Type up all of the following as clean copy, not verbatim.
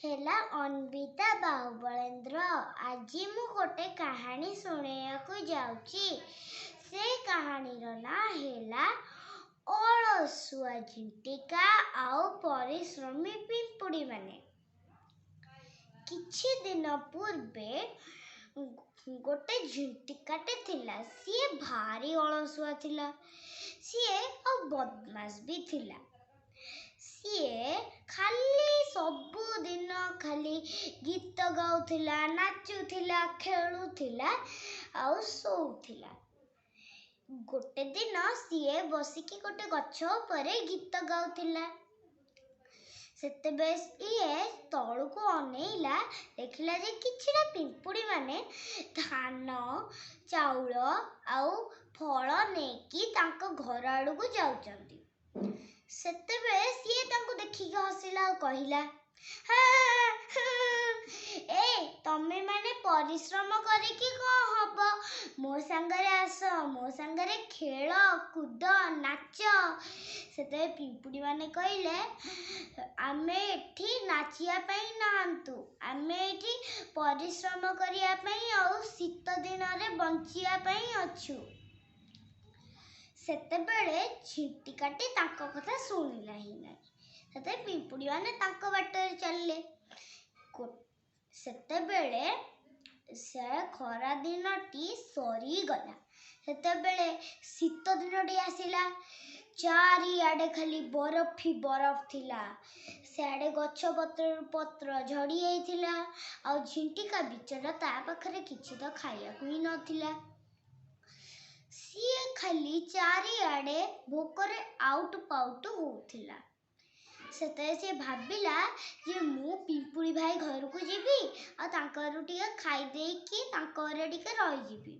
ହେଲା ଅନ୍ବିତା ବାହୁବଳେନ୍ଦ୍ର। ଆଜି ମୁଁ ଗୋଟେ କାହାଣୀ ଶୁଣେଇବାକୁ ଯାଉଛି। ସେ କାହାଣୀର ନାଁ ହେଲା ଅଳସୁଆ ଝିଣ୍ଟିକା ଆଉ ପରିଶ୍ରମୀ ପିମ୍ପୁଡ଼ିମାନେ। କିଛି ଦିନ ପୂର୍ବେ ଗୋଟେ ଝିଣ୍ଟିକାଟେ ଥିଲା। ସିଏ ଭାରି ଅଳସୁଆ ଥିଲା, ସିଏ ଆଉ ବଦମାସ ବି ଥିଲା। ସିଏ ଖାଲି ସବୁଦିନ ଖାଲି ଗୀତ ଗାଉଥିଲା, ନାଚୁଥିଲା, ଖେଳୁଥିଲା ଆଉ ଶୋଉଥିଲା। ଗୋଟେ ଦିନ ସିଏ ବସିକି ଗୋଟେ ଗଛ ଉପରେ ଗୀତ ଗାଉଥିଲା। ସେତେବେଳେ ସିଏ ତଳକୁ ଅନେଇଲା, ଦେଖିଲା ଯେ କିଛିଟା ପିମ୍ପୁଡ଼ିମାନେ ଧାନ, ଚାଉଳ ଆଉ ଫଳ ନେଇକି ତାଙ୍କ ଘର ଆଡ଼କୁ ଯାଉଛନ୍ତି। ସେତେବେଳେ ସିଏ ତାଙ୍କୁ ଦେଖିକି ହସିଲା ଆଉ କହିଲା, ଏ ତମେ ମାନେ ପରିଶ୍ରମ କରିକି କ'ଣ ହବ? ମୋ ସାଙ୍ଗରେ ଆସ, ମୋ ସାଙ୍ଗରେ ଖେଳ କୁଦ, ନାଚ। ସେତେବେଳେ ପିମ୍ପୁଡ଼ିମାନେ କହିଲେ, ଆମେ ଏଠି ନାଚିବା ପାଇଁ ନାହାନ୍ତୁ, ଆମେ ଏଠି ପରିଶ୍ରମ କରିବା ପାଇଁ ଆଉ ଶୀତ ଦିନରେ ବଞ୍ଚିବା ପାଇଁ ଅଛୁ। ସେତେବେଳେ ଝିଣ୍ଟିକାଟି ତାଙ୍କ କଥା ଶୁଣିଲା ହିଁ ନାହିଁ। ସେତେବେଳେ ପିମ୍ପୁଡ଼ିମାନେ ତାଙ୍କ ବାଟରେ ଚାଲିଲେ। ସେତେବେଳେ ସେ ଖରା ଦିନଟି ସରିଗଲା। ସେତେବେଳେ ଶୀତ ଦିନଟି ଆସିଲା। ଚାରିଆଡ଼େ ଖାଲି ବରଫ ହିଁ ବରଫ ଥିଲା। ସିଆଡ଼େ ଗଛ ପତ୍ରରୁ ପତ୍ର ଝଡ଼ି ଯାଇଥିଲା ଆଉ ଝିଣ୍ଟିକା ବିଚରା ତା ପାଖରେ କିଛି ତ ଖାଇବାକୁ ହିଁ ନଥିଲା। ସିଏ ଖାଲି ଚାରିଆଡ଼େ ଭୋକରେ ଆଉଟୁ ପାଉଟୁ ହଉଥିଲା। ସେତେବେଳେ ସେ ଭାବିଲା ଯେ ମୁଁ ପିମ୍ପୁଡ଼ି ଭାଇ ଘରକୁ ଯିବି ଆଉ ତାଙ୍କ ଘରୁ ଟିକେ ଖାଇଦେଇକି ତାଙ୍କ ଘରେ ଟିକେ ରହିଯିବି।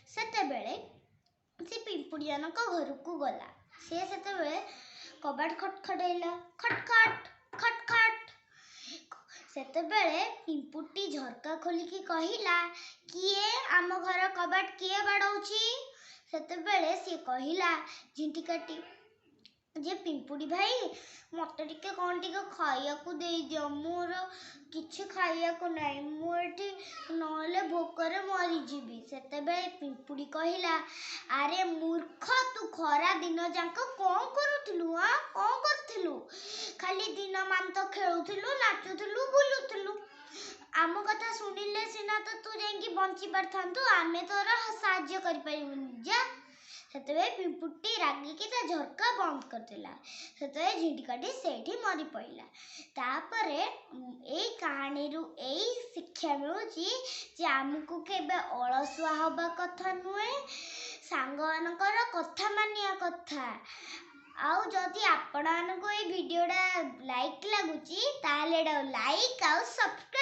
ସେତେବେଳେ ସେ ପିମ୍ପୁଡ଼ିମାନଙ୍କ ଘରକୁ ଗଲା। ସେ ସେତେବେଳେ କବାଟ ଖଟଖଟେଇଲା, ଖଟ ଖଟ ଖଟ ଖଟ। ସେତେବେଳେ ପିମ୍ପୁଡ଼ିଟି ଝରକା ଖୋଲିକି କହିଲା, କିଏ ଆମ ଘର କବାଟ କିଏ ବାଡ଼ଉଛି? ସେତେବେଳେ ସିଏ କହିଲା ଝିଣ୍ଟିକାଟି ଯେ, ପିମ୍ପୁଡ଼ି ଭାଇ, ମୋତେ ଟିକେ କ'ଣ ଟିକେ ଖାଇବାକୁ ଦେଇଦିଅ, ମୋର କିଛି ଖାଇବାକୁ ନାହିଁ, ମୁଁ ଏଠି ନହେଲେ ଭୋକରେ ମରିଯିବି। ସେତେବେଳେ ପିମ୍ପୁଡ଼ି କହିଲା, ଆରେ ମୂର୍ଖ, ତୁ ଖରା ଦିନ ଯାକ କ'ଣ କରୁଥିଲୁ? ଆଁ, କ'ଣ କରୁଥିଲୁ? ଖାଲି ଦିନମାନ ତ ଖେଳୁଥିଲୁ, ନାଚୁଥିଲୁ, ବୁଲୁଥିଲୁ। ଆମ କଥା ଶୁଣିଲେ ସିନା ତ ତୁ ଯାଇକି ବଞ୍ଚି ପାରିଥାନ୍ତୁ। ଆମେ ତୋର ସାହାଯ୍ୟ କରିପାରିବୁନି, ଯା। ସେତେବେଳେ ପିମ୍ପୁଡ଼ିଟି ରାଗିକି ତା ଝରକା ବନ୍ଦ କରିଦେଲା। ସେତେବେଳେ ଝିଣ୍ଟିକାଟି ସେଇଠି ମରି ପଡ଼ିଲା। ତାପରେ ଏଇ କାହାଣୀରୁ ଏଇ ଶିକ୍ଷା ମିଳୁଛି ଯେ ଆମକୁ କେବେ ଅଳସୁଆ ହେବା କଥା ନୁହେଁ, ସାଙ୍ଗମାନଙ୍କର କଥା ମାନିବା କଥା। ଆଉ ଯଦି ଆପଣମାନଙ୍କୁ ଏଇ ଭିଡ଼ିଓଟା ଲାଇକ୍ ଲାଗୁଛି, ତାହେଲେ ଏଇଟା ଲାଇକ୍ ଆଉ ସବସ୍କ୍ରାଇବ୍